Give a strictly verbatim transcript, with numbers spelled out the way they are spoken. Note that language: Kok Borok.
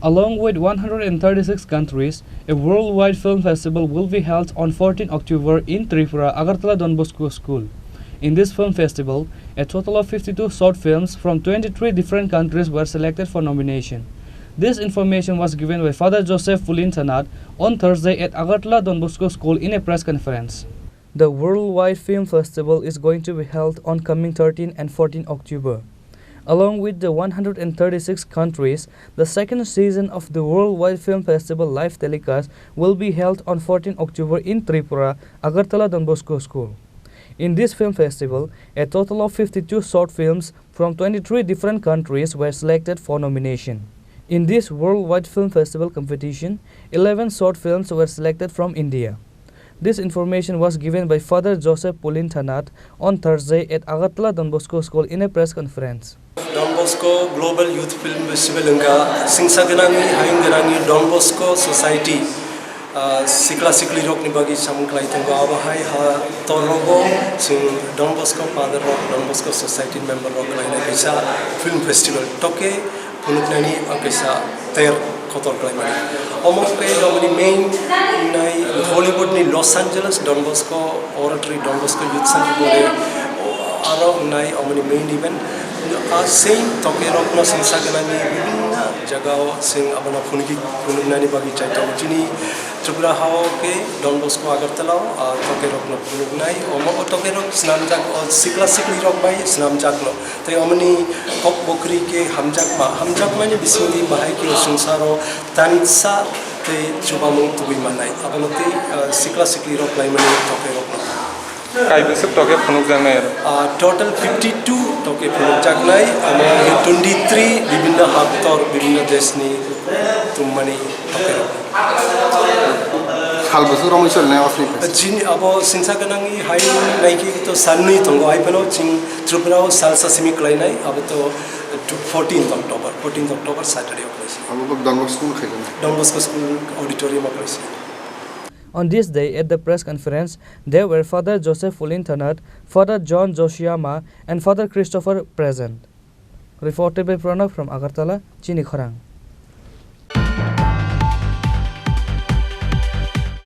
Along with one hundred thirty-six countries, a worldwide film festival will be held on fourteen October in Tripura, Agartala Don Bosco School. In this film festival, a total of fifty-two short films from twenty-three different countries were selected for nomination. This information was given by Father Joseph Pulinthanat on Thursday at Agartala Don Bosco School in a press conference. The Worldwide Film Festival is going to be held on coming thirteen and fourteen October. Along with the one hundred thirty-six countries, the second season of the Worldwide Film Festival live telecast will be held on fourteen October in Tripura, Agartala Don Bosco School. In this film festival, a total of fifty-two short films from twenty-three different countries were selected for nomination. In this Worldwide Film Festival competition, eleven short films were selected from India. This information was given by Father Joseph Pulinthanat on Thursday at Agartala Don Bosco School in a press conference. Don Bosco Global Youth Film Festival wngkha singsa gwnangwi, hayung gwnangwi Don Bosco Society, ah, sikla siklirokni bagwi samung khlai tongo. Abo hai ha torrogo chwng Don Bosco Father rok, Don Bosco Society member rok khlainai kaisa film festival. Toke phunuknani, ah, kaisa ter kotor khlaimani. Omo khe romani main wngnai Hollywood ni Los Angeles Don Bosco Oratory, Don Bosco Youth Center bole aro wngnai omoni main event. Ah, same toke rokno singsa gwnangni bibinno jagao sing abono phunuknani bagwi chai tongo. Chini Tripura hao khe Don Bosco Agartala o, ah, toke rokno phunuknai. Omo o toke rok swnamjak, o sikla sikli rok bai swnamjakno. Tei omoni kok bokri khe hamjakma, hamjakmani bisingdi bahai khe o swngcharo tansa tei chubamung tubui mannai. Abono tei, ah, sikla sikli rok laimani toke rokno. Kai bwswk toke phunukjaknai aro? Ah, total fifty-two toke phunukjaknai, amo twenty-three bibinno haktor, bibinno deshni tummani toke rok. Sal bwswk romwi solinai osni test? Chini abo singsa gwnangni hai naikhe to salnwi tongo, hai phano chini Tripura o salsa simi khlainai, abo to fourteenth October, fourteenth October Saturday o khlaisi. Abo bo Don Bosco school khaijak? Don Bosco School auditorium o khlaisi. On this day, at the press conference, there were Father Joseph Pulinthanat, Father John Joshiyama, and Father Christopher present. Reported by Pranab from Agartala, Chini Khorang.